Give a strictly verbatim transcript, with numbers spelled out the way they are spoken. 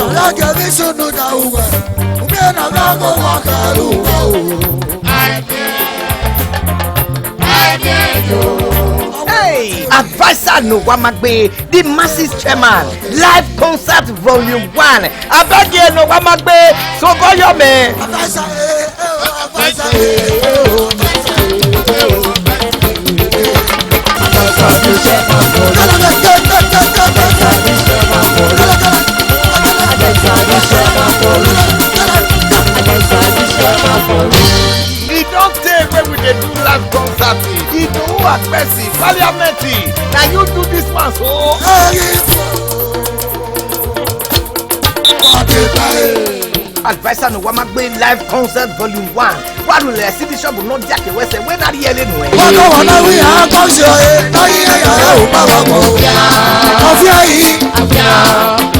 Ọlọ́jọ́ bí sunu da uwẹ̀, omi ẹ̀nà bá kó wà kẹrù wà o. Hey, adviser ne uwa ma gbe, the masses chairman, live concert volume one. Abeg, ne uwa ma gbe, sọgọ yọ mẹ. Adviser, eh, eh, adviser, eh, eh, oh, adviser, eh, eh, oh. E don tey wey we dey do live concert. Idowu Akpesi, Parliament, na you do this one so. Adviser ne uwa ma gbe, live concert volume one. Wa rhulẹ si the shop nọ dia ke wẹ sẹ, wẹ na rhie ẹre nuẹn. Wọ́n kọ́ wọn náà wí, àwọn kan ṣe ọ̀rẹ́, táyé ẹ̀yà ẹ̀ ò bá wa mọ̀. Ọ̀fíà yìí.